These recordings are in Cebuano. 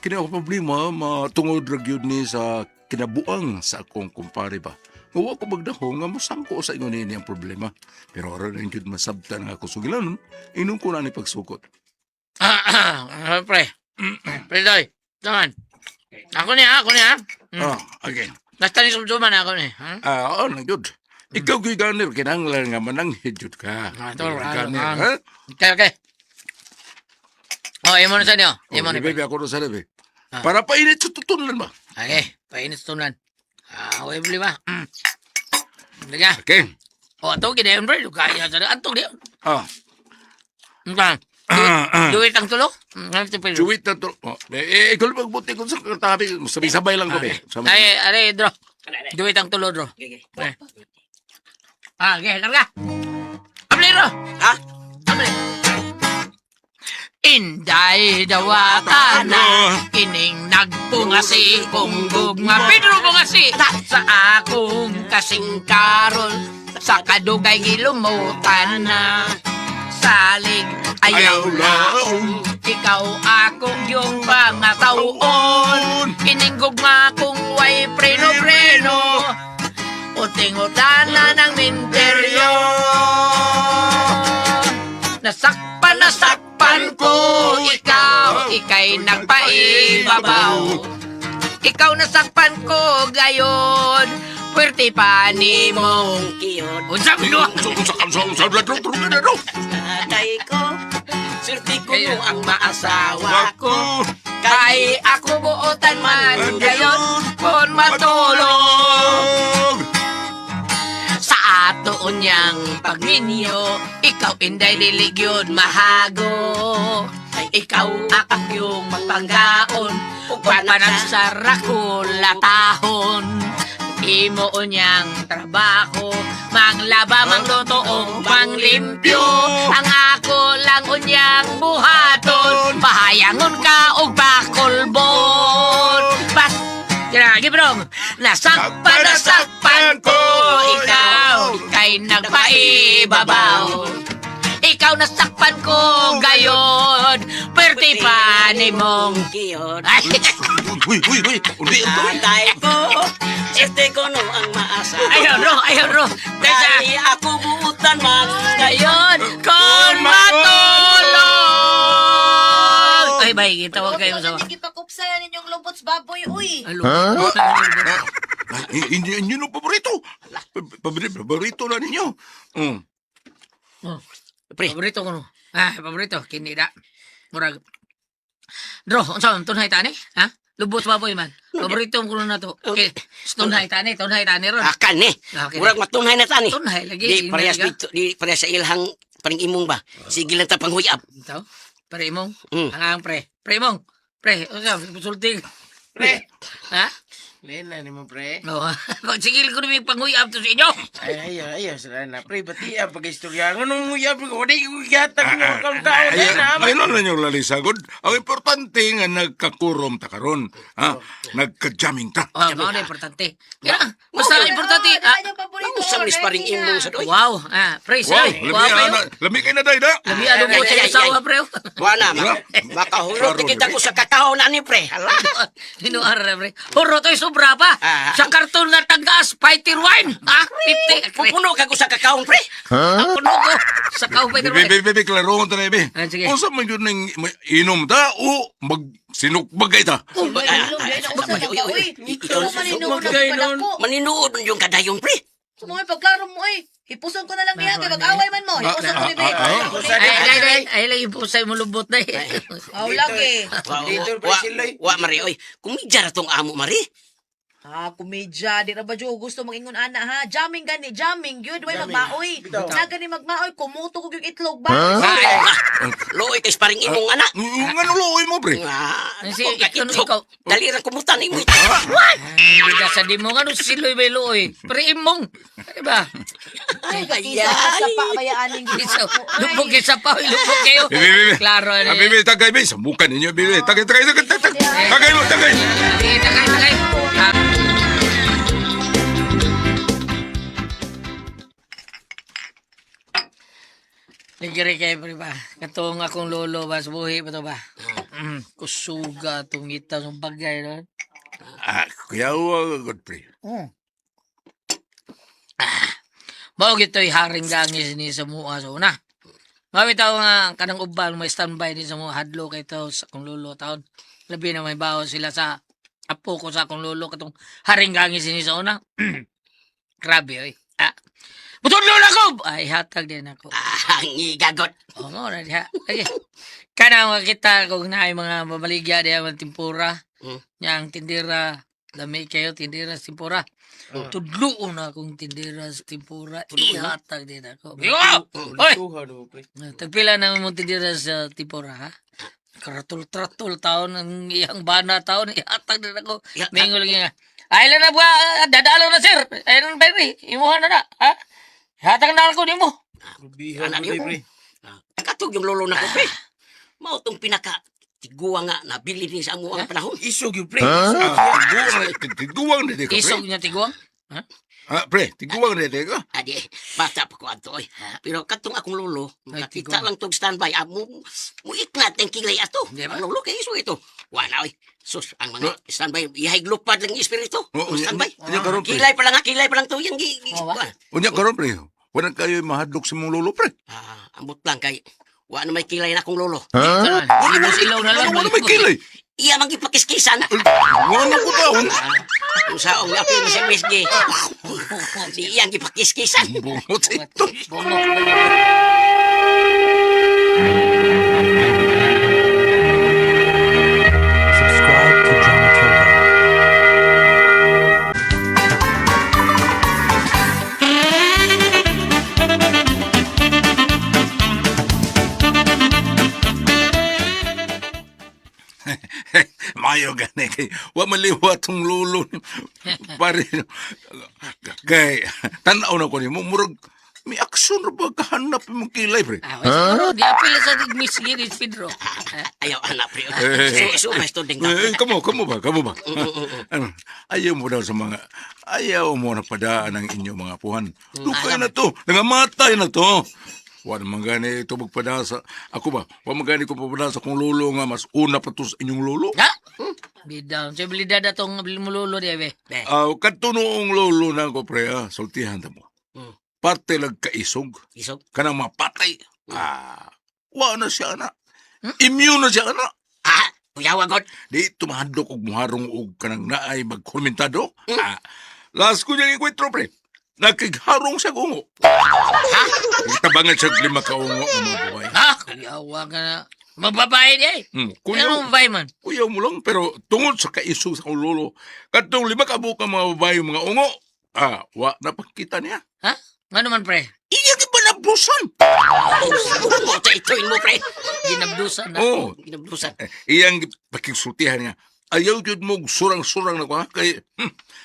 Kini ako problema matungod ra gyud ni sa kinabuang sa akong kumpare ba. Nga wa ko magdahong nga mosangko sa ingon niini ang problema. Pero aron lang gyud masabtan nga ako sugilanon, inom ko na ni pagsukot. Ah, pre. Pre, Doy. Taman. Ako niya, ako niya. Ah, okay. Basta ni sumsuman ako ni. Ha? Ah, oo na gyud. Ikaw gyud ganir kinahanglan nga mananghid jud ka. Ah, tol, ah, Ganir, ah. ha? Okay. Oh, imo na sa niyo. Imo Oh, ni. bebe ako sa bebe. Ah. Para painit sa tutunan ba? Okay, painit sa tunan. Ah, okay, problema. Liga. Okay. Oh, ato ginayon pre, kaya sa ato di. Ah. Unsa? Ah, ah. Duit ang tulo? Ano ito, Pedro? Juwit na to. Oh, eh, ikaw lang magbuti kung sa katabi. Sabay-sabay lang kami. Sabay. Ay, are, Dro. Duit ang tulo, Dro. Okay. Eh. Ah, okay, karga. Amli, Dro. Ha? Amli. Inday dawata na kining nagpungasi kong gugma. Pedro bungasi sa akong kasingkaron sa kadugay gilumutan na salig ayaw laong ikaw akong yung pangatawon kining gugma kung way preno-preno uting-utana ng minteryo. Nasakpan, nasakpan ko ikaw, ika'y nagpaibabaw. Ikaw nasakpan ko gayon, puwerte pa ni mong Kiyon. Unsa mo? Tatay ko, swerte ko no ang maasawa ko. Kay ako buotan man gayon, kung matulog. Sa ato unyang pagminyo, ikaw inday diligyon mahago. Ikaw akak yung magpanggaon, ug panagsara ko latahon. Imo unyang trabaho, manglaba, mangluto og manglimpyo. Ang ako lang unyang buhaton, pahayangon ka og pakulbon. Bas, Grabe, bro. Nasakpan, nasakpan ko ikaw, kay nagpaibabaw. Ikaw nasakpan ko gayon, perti pa ni mong. Kiyon. Ay, Uy, uy, uy. Undi ang tuloy. Tatay ko, swerte ko no ang maasawa. ayaw, bro, ayaw, bro. Tesa, Kay ako buutan man gayon. gayon, kon matulog. Ay, bay, tawag kayo sa. Hindi gipakupsa ninyong lubot sa baboy, uy. Alo. Ay, inyo, inyo no paborito. Paborito, paborito na ninyo. Mm. Oh, Pre. paborito ko no. Ah, paborito kinida. Murag. Dro, unsa man tunhay tani? Ha? Lubot baboy man. Paborito ko na to. Okay. Tunhay tani, tunhay tani ron. Akan eh. Okay. Murag matunhay na tani. Tunhay lagi. Di parehas dito, di parehas sa ilhang paring imong ba. Sige lang ta panghuyab. Ito. Pre imong. Mm. Ang ang pre. Pre imong. Pre, unsa sulti. Pre. Ha? Lena ni mo, pre. No. Sigil ko ni panguyab to sa inyo. Ay, ay, ay, sila na, pre. Ba't iya, pag-istorya? Anong uyab ko? Wala ko yatag mo. Kang tao Ay, na ay, ano na yung lalisagod? Ang importante nga nagkakurom ta karon. Ha? Nagka-jamming ta. Oh, mao na importante. Kaya, basta importante. Ah, Ah, ninyong paborito. Usam ni paring ready na. imong sa doy. wow. Ah, pre, Wow, say. lami, Wow, kayo. ana, lami kay na day da. Lami ano mo Ay, sa ay, ay, asawa, ay. pre. Wa na, Wala. makahulot Klaro, kita ko sa kakao na ni pre. Hala. Hinuar na, pre. Huro to'y sobra pa. Ah. Sa karton na tanggas, fighter wine. Ha? 50. Pupuno ka ko sa kakaon pre. Ang puno ko. Sa kao fighter Bebe, wine. bebe, bebe, klaro ta na, bebe. Ah, sige. Unsa man yun ning may inom ta o magsinukbagay ta? Uy, ilong, dahil na usa na ka, uy. Ikaw, Ikaw, maninuod Magkay ang nun. palako. Maninuod yung kadayon pre. Sumamay pagklaro mo, uy. Hipuson ko na lang niya, kay mag-away man mo. Hipuson ko ni Ah, ah, ah. Ay, ay, ay, ay, lagi po sa'yo mulubot na eh. Aw, lagi. Wa, Dito, pre, wa, siloy. wa mari oy. Kumidya ra tong amo mari. Ah, komedya. Di ra ba jo gusto mangingon ana ha? Jamming gani, jamming gyud way magmaoy. Bitaw. Na gani magmaoy, kumuto ko yung itlog ba? Ay, Luoy kay paring imong anak. Nga nuloy mo, pre. Ah, Ay, si- nako, ikaw, itlog. ikaw. Dali ra kumutan imo. Ay, sa di mo nga, no, siloy may luoy. Pre, imong. Di ba? Ay, kisa sa pa bayaaning Isa, lubog kayo sa pa, lubog kayo. Bebe, bebe. Klaro. Ah, Ano bebe, tagay, bebe. Sambukan ninyo, bebe. Tagay, tagay, tagay, tagay. Tagay mo, tagay. Sige, tagay, tagay. Ah. Ligiri kayo, pre ba? Katong akong lolo ba, sa buhi ba to ba? Kusuga itong ngita sa bagay no. Ah, kuyawa, Godfrey. Mao gito'y haring gangis ni sa mua sa una. Mawitaw nga ang kanang uban may standby ni sa mua hadlo kay to sa akong lolo taon. Labi na may baho sila sa apo ko sa akong lolo katong haring gangis ni sa una. Grabe oy. Ah. Butudlo na ko! Ay, hatag din ako. Ah, ang igagot. Oo, mo na diha. Ay, kanang makita kung naay mga mamaligya diha man timpura. Nya ang tindira, lami kayo tindira sa timpura. Tudloon na akong tindira sa timpura. Ihatag din ako. Yo! Oy! Tuha no, pre. Tagpila na mong tindira sa timpura, ha? Karatul-tratul taon ang iyang bana taon ihatag din ako. Mingo lagi nga. Ay lang na ba, dadalo na sir. Ay lang baby, imuha na na, ha? Ihatag na ako nimo. Rubihan Anak mo, niyo. pre. Katog yung lolo na ko, pre. Mao tong pinaka tiguwa nga nabili ni sa amo ang panahon. Isog yung pre. Ah, tiguang, tiguang na di ka, pre. Isog niya tiguang. Ah, pre, tiguang na di ka. Adi, bata pa ko ato oy. Pero katong akong lolo, Ay, makakita tiguang. lang tog standby. Ah, mo muiknat ang kilay ato. Di ba? Ang lolo kay isog ito. Wala oy. Sus, ang mga standby ihay lupad lang yung espiritu. Oo, Ang standby. unya karon, pre. Kilay pa lang ha, kilay pa lang to yang gi. Oo ba? Unya karon, pre. Wala kayo mahadlok sa mong lolo, pre. Ah, ambot lang kay wa na may kilay na akong lolo. Libos ilaw na lang. Ano, wala may kilay. Iya man gipakiskisan. Wala ko taon. Kung saong apil mo sa MSG. Di iyang gipakiskisan. Bungot ito. Bongo. Subscribe to Dramaturgo. Mayo gani kay wa maliwat tong lolo ni pare. Kay tan-aw na ko nimo murag may aksyon ra ba kahanap imong kilay, pre. Ah, siguro, di apil sa Miss Giris Pedro. Ayaw anak pre. Eh. So, so basta ding Eh, kamo, kamo ba? Kamo ba? Ano, ayaw mo daw sa mga, ayaw mo na padaan ang inyong mga puhan. Lukay na to, nangamatay na to. Wa naman gani ito magpada sa, ako ba, wa man gani ko papada sa kong lolo nga mas una pa to sa inyong lolo. Ha? Bida, sa bilida na tong mulolo di be. Ah, kadto noong lolo na ko pre, ah, sultihan ta mo. Parte lang kaisog, Isog. kanang mapatay. Ah, wa na siya na. Immune na siya na. Ah, kuyawa god. Di tumahadlok og muharong og kanang naay magkomentado. Ah, last ko niyang ikwentro pre. Nakigharong sa ungo. Ha? Tabangan siya og lima ka ungo ng mga babae. Ha? Kuyawa ka na. Mababae di ay. Kuyaw, Ano mababae man? kuyaw mo lang pero tungod sa kaisog sa akong lolo, katong lima ka buok ang mga babae mga ungo. Ah, wa na pagkita niya. Ha? Nga naman pre? Iya di ba nabrusan? Mo ta ituin mo pre. Ginabdusan na. Oh, Ginabdusan. eh, iyang pakigsultihan niya. Ayaw yun mo surang-surang na ko ha? Kay,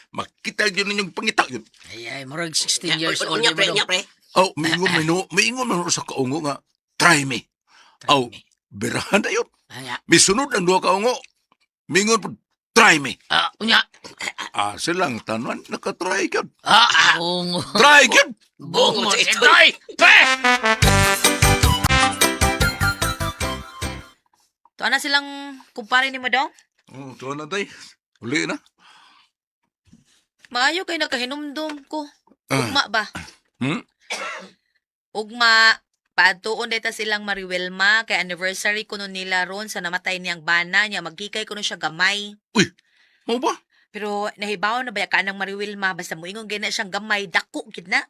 makita yun ninyong pangita yun. Ay, ay, murag 16 years old. Unya di ba pre, dong? unya pre. Oh, miingon man no, miingon man sa kaungo nga, try me. Aw, berahan na yun. Ay, ah. Misunod ang duha kaungo. Miingon po, try me. Ah, unya. Ah, silang tanan, nakatry yun. Ah, bongo. Try yun! Bongo. Bongo sa ito. Itoy! Pre! Tuwa na silang kumpare ni mo dong. Oh, tuwa na tay. Uli na. Maayo kay nagkahinumdum ko. Ah. Ugma ba? Hmm? Ugma, paadtuon data silang Mariwelma kay anniversary kuno nila ron sa namatay niyang bana niya magkikay kuno siya gamay. Mau ba? Pero nahibaw na ba ka ng Mariwelma basta moingon gina siyang gamay dako gid na.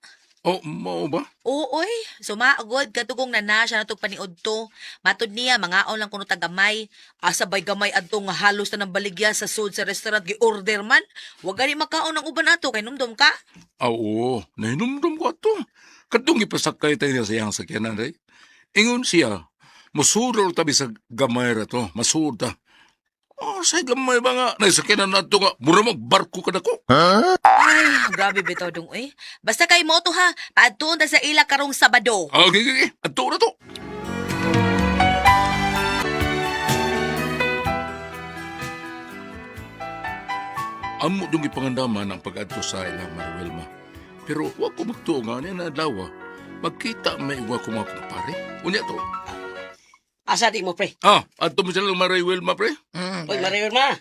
Oh, mau ba? Oo, oy. Sumaagod katugong nana siya natug paniud to. Matud niya mangaon lang kuno ta gamay. Asa bay gamay adto nga halos na ng baligya sa sud sa restaurant gi-order man. Wa gani makaon ang uban ato kay numdum ka. Ah, oo. Nahinumdum ko ato. Katong ipasakay tayo niya sa iyang sakyanan, day. Ingon siya, musurol tabi sa gamay ra to. Masud ta. Oh, sa gamay ba nga? Naisakyanan na ato nga. Mura magbarko ka na ko. Ay, grabe bitaw dong oy. Basta kay mo to ha. Paadtuon ta sa ila karong Sabado. Ah, okay, okay, okay. Ato na to. Amo dong ipangandaman ang pag-adto sa ilang Mariwelma. Pero wa ko magtuo nga niya na adlaw. Magkita may iwa ko mga kumpare. Unya to. Asa di mo, pre? Ah, adto mo sila Maray Wilma, pre. Oy, Maria Wilma.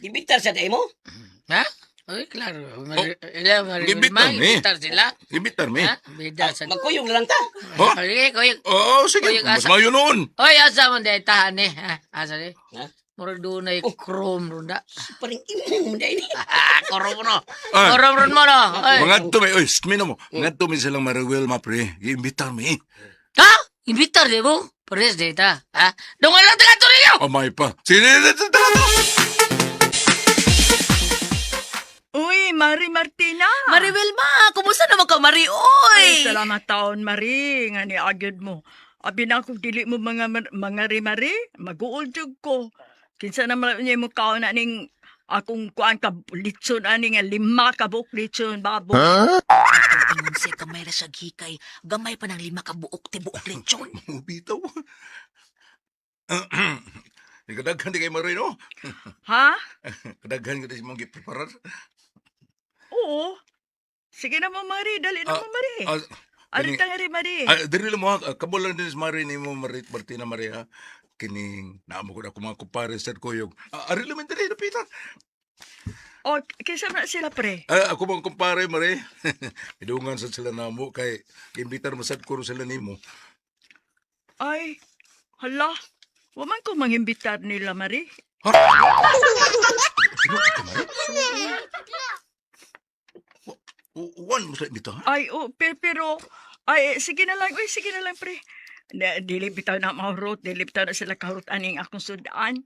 Ibitar sa di mo. Ha? Oy, klaro. Mari, ila, Mari Gibitar Wilma, ni. gibitar sila. Ibitar mi. Ha? Bida sa... Magkuyog na lang ta. Ha? Oy, kuyog. Oo, sige. Uy, Mas asa- mayo noon. Oy, asa man dahil tahan eh. Ha? Asa ni? Ha? Murag doon ay chrome ron da. Paring imo mo dahil. Ah, chrome no. Ah. Chrome ron mo no. Oy. Mga adto mi, oy, mina mo. Mga adto mi silang Maray Wilma, pre. Giimbitar mi. Ha? Imbitar di mo? Pares di ta. Ha? Dungan lang taga ninyo! Amay pa. Sige, sige, sige, sige. Uy, Mari Martina. Mari Wilma, kumusta naman ka, Mari? Oy! Ay, salamat taon, Mari, nga niagid mo. Abi na kung dili mo mga mga rimari, mag-uol jud ko. Kinsa naman niya mo kaon na ning akong kuan ka litson ani nga 5 ka buok litson babo. Ingon siya gamay ra siya gikay. Gamay pa ng 5 ka buok ti buok lechon. Bitaw. Kadaghan di kay Maray, no? Ha? Kadaghan ka di mong gipreparar. Oo. Sige na mo, Mari. Dali na mo, Mari. Ah, Ari ta nga rin, Mari. Ah, diri lang mo ha. Kabol lang din si Mari ni mo Marit Martina Maria. Kining naamo ko na ako mga kumpare sa kuyog. Ah, ari lang man diri napita. O, kinsa man na sila, pre? Ah, ako mga kumpare Mari. Idungan sa sila namo kay imbitar mo sad ko ro sila nimo. Ay, hala. Wa man ko mangimbitar nila, Mari. Ha? Sino ka Mari? Wan mo sa imbitahan? Ay, oh, pero, pero ay, sige na lang. Uy, sige na lang, pre. Na, dili bitaw na mahurot. Dili bitaw na sila kahurot aning akong sudaan.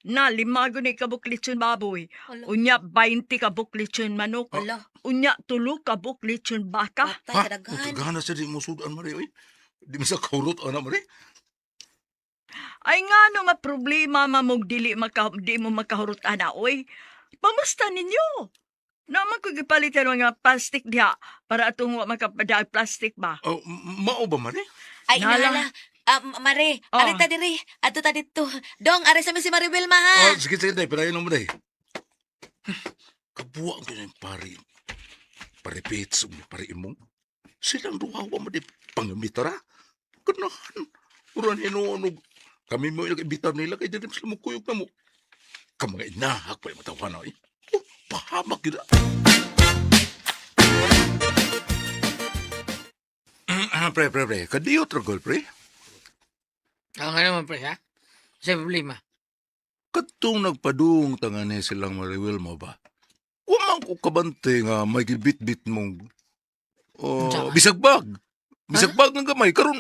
Na, 5 ni kabuk lechon baboy. Hala. Unya, 20 kabuk lechon manok. Hala. Unya, 3 kabuk lechon baka. Patay Ha? kadaghan. Gana sa di mo sudan Mari oy. Di mo sa kahurot ana Mari. Ay nga no nga problema mamog dili maka, di mo makahurot ana oy. Pamusta ninyo? Naman ko gipalitan mga plastic diha para atong wa makapadag plastic ba. Oh, mao ba Mari? Ay, Nala. inala. Ah, Mare, Oh. ari ta diri. Adto ta didto. Dong, ari sa mi si Mari Wilma ha. Ah, sige sige day padayon mo day. Kabuang ko yung pare. Pare Pits, pare imong. Silang duha wa mo di pangamitara. Kanahan. Uran hinuonog. Kami mo ilang nila kay dili sila mukuyog na mo. Ka mga inahak pa yung matawa na eh. Oh, pahamak yun ah. Pre, pre, pre. Kadiyot ra gol, pre. Ang ano man pre ha? Sa problema. Katong nagpadung tangane silang mariwil mo ba? Wa man ko kabante nga may gibit-bit mong oh, Unsa man? bisagbag. Bisagbag ng gamay karon.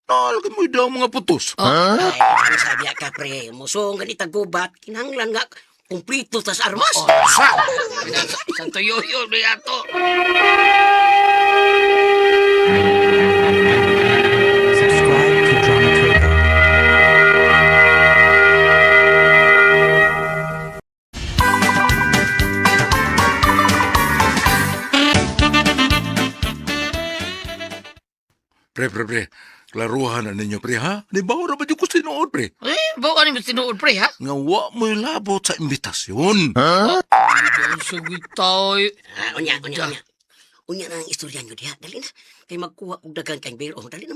Nalagay mo daw mga putos. Oh. Ay, ang sabi ka, pre. Musong ganita gubat. Kinahanglan nga. Kumplito tas armas. Oh, sa! Sa tuyo yun, may ato. Subscribe to Drama Turco. Pre, pre, pre. Klaruhan na ninyo, pre, ha? Di ba ra ba di ko sinuod, pre? Eh, bawa ni mo tinuod pre ha? Nga wa mo'y labot sa imbitasyon. Ang sugitaw. Ah, unya, unya, unya. Unya na ang istorya nyo diha. Dali na. Kay magkuha og dagan kay beer. Oh, dali na.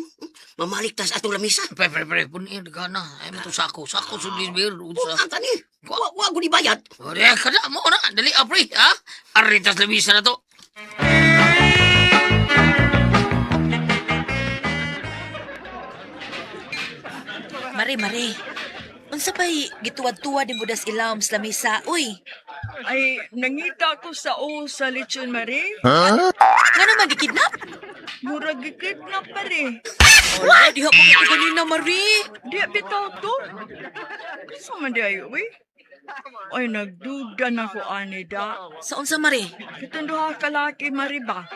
Mamalik tas atong lamisa. Pre, pre, pre, punin ka na. Ay mo to sako. Sako sa beer. Oh, ang tani. Wa wa gud ibayad. Ore, kada mo na. Dali, ah, pre, ha? Aritas lamisa na to. Mari, Mari. Unsa pa'y gituwad-tuwad ni Budas ilawom sa lamisa? Uy, Ay, nangita ko sa o sa lechon, Mari. ngano man gikidnap? Murag gikidnap, Mari. Wala, diha pa ko ganina, Mari. Di bitaw to. Kinsa man di ay, uy? Ay, nagduda na ko ani da. Sa unsa, Mari? Katong duha ka laki, Mari ba?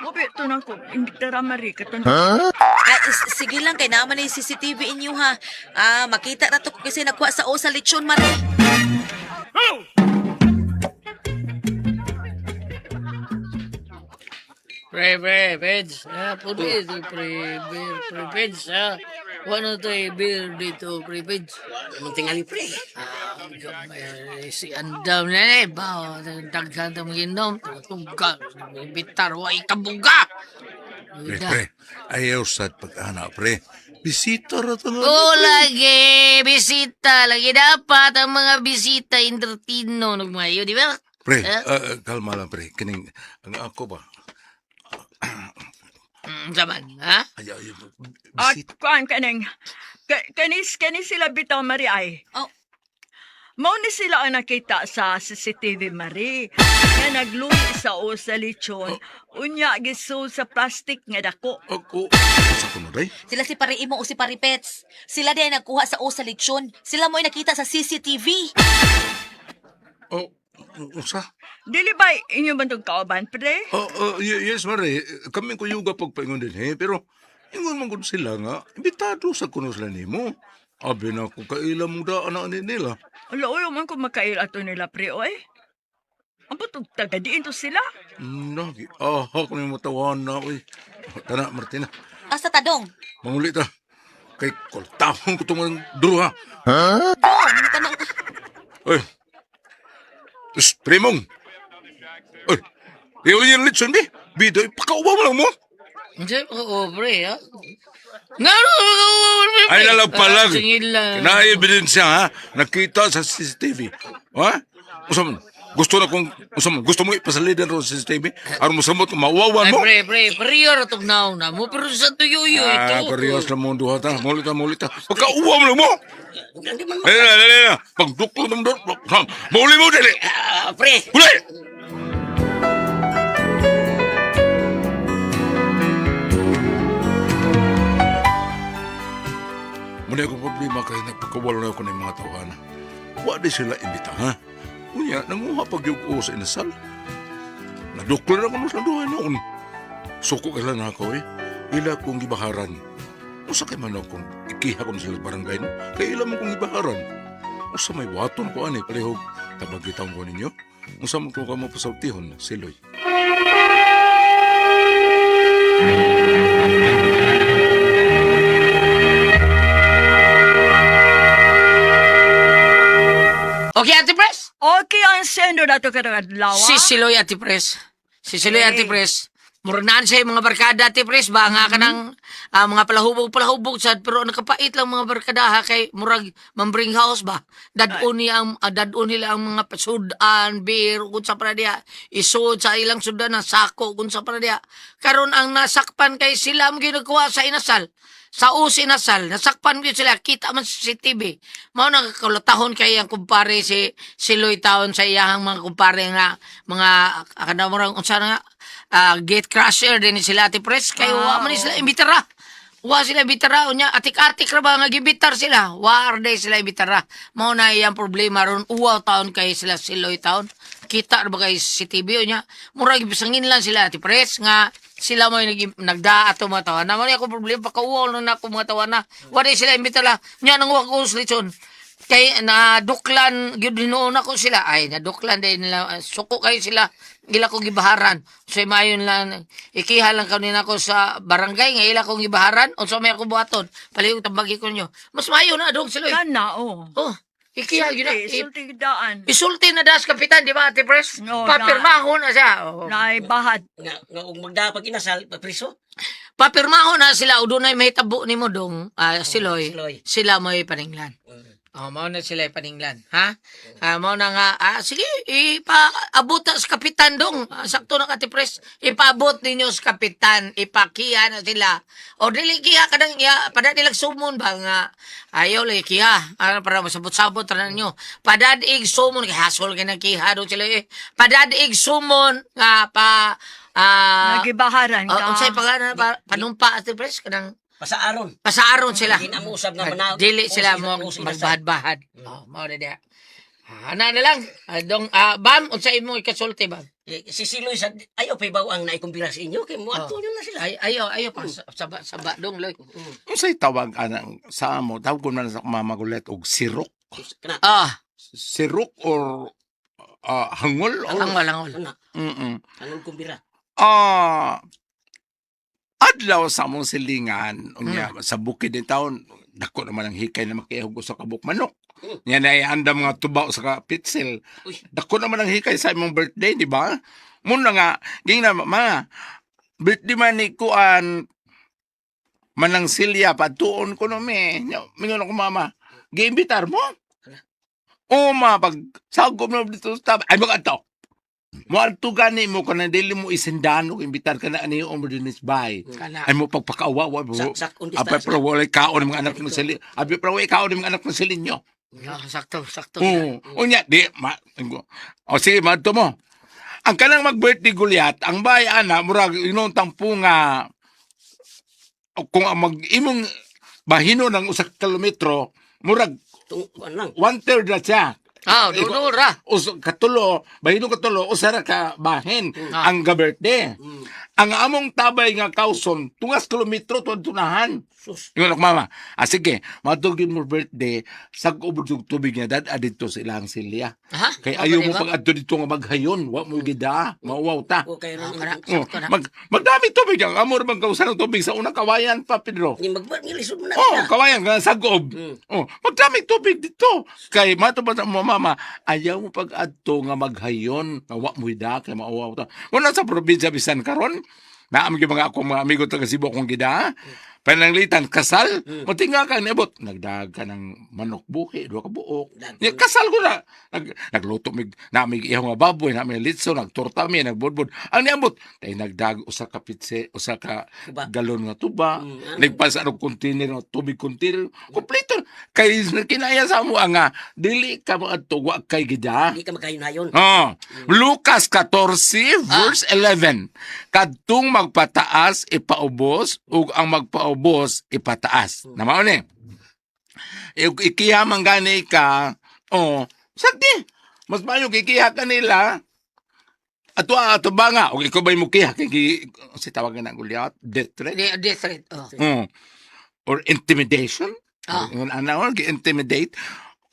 Wabi to na ko. Imbitara, Mari. Katong Ay, sige lang, kay naman yung CCTV inyo ha. Ah, makita na to ko kasi nagkuha sa o sa lechon, Mari. Pre, pre, Peds. Ha, pudi ito, pre, beer, pre, Peds, ha. Wano to, eh, beer dito, pre, Peds. Among tingali, pre. Ah, gamay, si Andam na eh, ba, daghan ta maginom, tungga, bitar, wa ikabuga. Pre, pre. Ayaw sad pag-ana, pre. Bisita ra ta nga. Oo, lagi. Bisita. Lagi dapat ang mga bisita entertaino nagmayo, di ba? Pre, Eh? kalma lang pre. Kining ang ako ba? Zaman, ha? Ay, ay, At bisita. kuan kaning kani sila bitaw Marie ay. Oh. Mao ni sila ang nakita sa CCTV Marie nga nagluhi sa o sa lechon unya gisud sa plastic nga dako. Ako, sa kuno day? Sila si pare imo o si pare Pets. Sila din ang nagkuha sa o sa lechon. Sila mo'y nakita sa CCTV. Oh, usa? Dili ba inyo man tong kauban pre? Oh, oh, yes, Mare. Kami ko yuga pagpaingon din, eh. Pero, ingon man gud sila nga, imbitado sa kuno sila nimo. Abi na ko kaila mong daan na ani nila. Ala oy man ko makail ato nila pre oy. Ambot og taga diin to sila. Nagi, ah, ko ni matawan na, oy. Tana, Martina, Asa tadong? manguli ta. Kay kultahon ko itong duha. Dong, kanang Oy. Tus, primong. Oy, iuli yung litson, di. Bido, ipakauwa mo lang mo. Hindi, oo, pre, ha? Nga, oo, pre. Ay, lalagpalag. Singil lang. Kina-ebidensya, ha? Nakita sa CCTV. Ha? Usa man, gusto na kung, usa man, gusto mo ipasalidan ro sa CCTV? Aron mo samot, mawawan Ay, mo. pre, pre, prior itong naon na mo, pero sa tuyo-yo Ah, ito. parehas na mo ang duha ta. Muli ta, muli ta. Pagkauwa mo lang mo. Ug lang di man Dali na, dali na. Pagduklo ng doon. Muli mo, dali. Ah, pre. Huli! Muna akong problema kay nagpagkawalo na ako ng mga tawhana. Wa di sila imbita, ha? Unya, nanguha pag yung sa inasal. Naduklo na ako sa duhay noon. Suko kailan ako eh. Ila kong gibaharan. Usa kay man akong ikiha ko na sila sa barangay no? Kay ila mo kong gibaharan. Usa may waton ko ani palihog. Tabag gitawon ko ninyo. Usa mo ko kamo pasultihon, siloy. Okay, Ate Pres? Okay ang sendo nato karong adlaw. Si Siloy, Ate Pres. Si Siloy, Okay. Ate Pres. Murnaan siya yung mga barkada, Ate Pres. Ba nga ka ng mga palahubog-palahubog sad pero nakapait lang mga barkada ha kay murag mambring house ba. Dadon niya ang dadon nila ang mga sudan, beer kung sa para diha. Isod sa ilang sudan ang sako kung sa para diha. Karon ang nasakpan kay sila ang ginagawa sa inasal. Sa usi inasal, nasakpan gyud sila kita man sa CCTV. Mao na kakulatahon kay ang kumpare si si Loy Taon sa iyahang mga kumpare nga mga kada mo unsa na nga gate crasher din ni sila Ate Pres kay wa man ni sila imbitara. Wa sila imbitara unya atik-atik ra ba nga gibitar sila. Wa arday sila imbitara. Mao na iyang problema ron uwaw taon kay sila si Loy Taon. Kita ra ba kay CCTV unya murag bisangin lang sila Ate Pres nga sila mo nag nagdaa ato mga tawana. Mao ni ako problema pakauwaw na ako mga tawana. Wa di sila imbitara. Nya nang wa ko sa lechon. Kay naduklan gyud hinuon ako sila ay naduklan din nila suko kayo sila ila ko gibaharan so mayon lang ikiha lang kanina ko sa barangay nga ila kong gibaharan unsa may ako buhaton palihog tambagi ko ninyo mas maayo na dong sila eh. Kana oh. Oh, ikiha gyud na. Sulti, sulti daan. Isulti na das kapitan di ba Ate Pres? No, Papirmahon na siya. Oh. Naay bahad. Nga nga og magdapag inasal pa priso. Papirmahon na sila o dunay mahitabo nimo dong siloy. Siloy. Sila mo'y paninglan. Oh, mao na sila paninglan, ha? Mao na nga, sige, ipaabot na sa kapitan dong. Sakto na kati pres. Ipaabot ninyo sa kapitan, ipakiha na sila. O dili kiha kadang iya, pada nilang sumon ba nga ayaw lagi kiha. Para masabot-sabot ra ninyo. Padad-ig sumon kay hasol kay nang kiha do sila eh. Padad-ig sumon nga pa Nagibaharan ka. unsay pangalan pa, panumpa ati pres kanang Pasaaron. pasaaron sila. Di na mo usab nga manaog. Dili sila mo Inasal. magbahad-bahad. Oh, mao na diha. Ana na lang. Dong bam unsa imo ikasulti bam? Eh, Si Siloy sa ayo pa ibaw ang naikumpira sa inyo kay moadto nyo na sila. Ay ayo ayo pa saba saba dong loy. Unsay tawag anang sa amo, tawag ko man sa akong mama gulet og sirok. Kana Sirok or hangol or Angol angol. kana angol kumpira. Ah, adlaw sa among silingan unya sa bukid ni taon dako naman ang hikay na makiahog sa kabuk manok. Nya na andam mga tubaw sa kapitsil. Uy. Dako naman ang hikay sa imong birthday, di ba? Muna nga, ging na ma. Birthday man ni kuan. Manang Silya, patuon ko no me. Nya, mingon ako mama. Giimbitar mo? O ma, pag sagom na dito sa tab- ay mga to. Mo gani mo kana dili mo isendan og imbitar ka na ani o mo dinis bay. Kana. Ay mo pagpakaawa mo. Sak sak Apay pero walay kaon ng mga anak ng sili. Abi pero walay kaon ng mga anak ng silinyo. Ah, sakto, sakto. Oo. Unya di ma. O sige, madto mo. Ang kanang mag-birthday gulyat, ang bay ana murag inon tampo nga kung ang mag imong bahino ng usa ka kilometro, murag Tung kuan lang. 1/3 na siya. Ah, dulo ra. Us, katulo, bahino katulo, usa ra ka bahin ang ga-birthday. Ang among tabay nga kauson, tungas kilometro tuad tunahan. Sus. Ingon ako, mama. Ah, sige, matugin mo birthday, sag-ubod yung tubig niya, dad, dito sa ilang silya. Ha? Kay ayaw mo pag adto dito nga maghayon, wa mo gida, mauwaw ta. O kay Ah, ron. kana. Oh, Sakto na. magdami tubig ang amor bang kausan ng tubig sa unang kawayan pa, Pedro. Ni magbar ni lisod mo na. Oh, kawayan nga sagob. Oh, magdami tubig dito. Kay mato pa sa mga mama, ayaw mo pag adto nga maghayon, nga wa mo ida kay mauwaw ta. Wala sa probinsya bisan karon. Naam gyud mga akong mga amigo taga Cebu akong gida. Pananglitan kasal, mutinga ka nibot. Nagdag ka ng manok buhi, duha ka buok. Ya, kasal ko na. Nagluto mig namig ihaw nga baboy, nami litso, nagtorta mi, nagbudbud. Ang niambot, tay nagdag usa ka pitse, usa ka Tuba. galon nga tuba. Mm, Nagpasa og container nga tubig container. Kompleto. Kay kinaya sa mo nga dili ka mo adto wa kay gida. Di ka makayon-hayon. Oh, Lucas 14 verse 11. Kadtong magpataas ipaubos ug ang magpaubos ipataas. Namao ni. Ikiha man gani ka, oh, sakti. Mas mayo kikiha kanila. Ato ato ba nga og ikaw ba'y mukiha kay si tawag na gulyat, death threat. Di, di threat. Oh. Oh. Or intimidation. Ah. Ingon ana or gi-intimidate.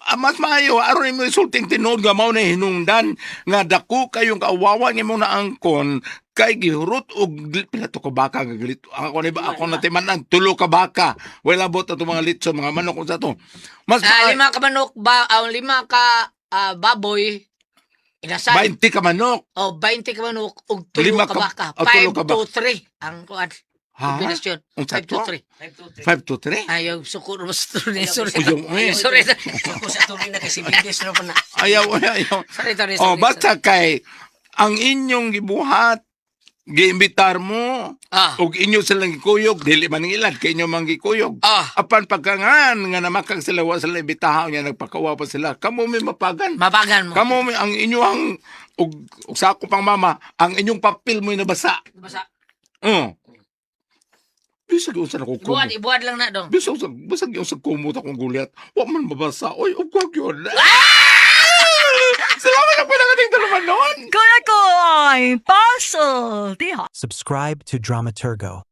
Ah, mas maayo aron imo isulting tinuod nga mao na hinungdan nga dako kayong kaawawan imo na angkon kay gihurot og pila to ka baka nga galit ako ni ba ako natiman-an tulo ka baka wala bot ato mga litso mga manok unsa to mas Ah, maayo lima ka manok ba, ah, lima ka baboy. Inasal. 20 ka manok. Oh, 20 ka manok ug tulo Lima ka ka- baka. oh, tulo 5 ka 2 3 ang kuan. Ha? Kombinasyon. Unsa 5 to? 2 3. 5 to 3. Ayaw, suko ra sa sorry. Sorry. Ayaw, eh. Sorry. Ako sa tuloy na kasi bigis na pa na. Ayaw, ayaw. Sorry, sorry, Oh, sorry. basta kay ang inyong gibuhat giimbitar mo Ah. ug inyo silang gikuyog dili man ang ilad kay inyo man gikuyog. Ah. Apan pagkangan nga namakag sila wa sila imbitahan nga nagpakawa pa sila kamo may mapagan. Mapagan mo. Kamo may ang inyong ug, ug sa ako pang mama ang inyong papel mo'y nabasa. Basta Bisag unsa na ko kumo. ibuad, ibuad lang na dong. Bisag unsa kumot akong gulyat. Wa man mabasa. Oy, ug yun. Salamat ang pinangating dalaman noon. Kuya ko ay puzzle. Diha. Subscribe to Dramaturgo.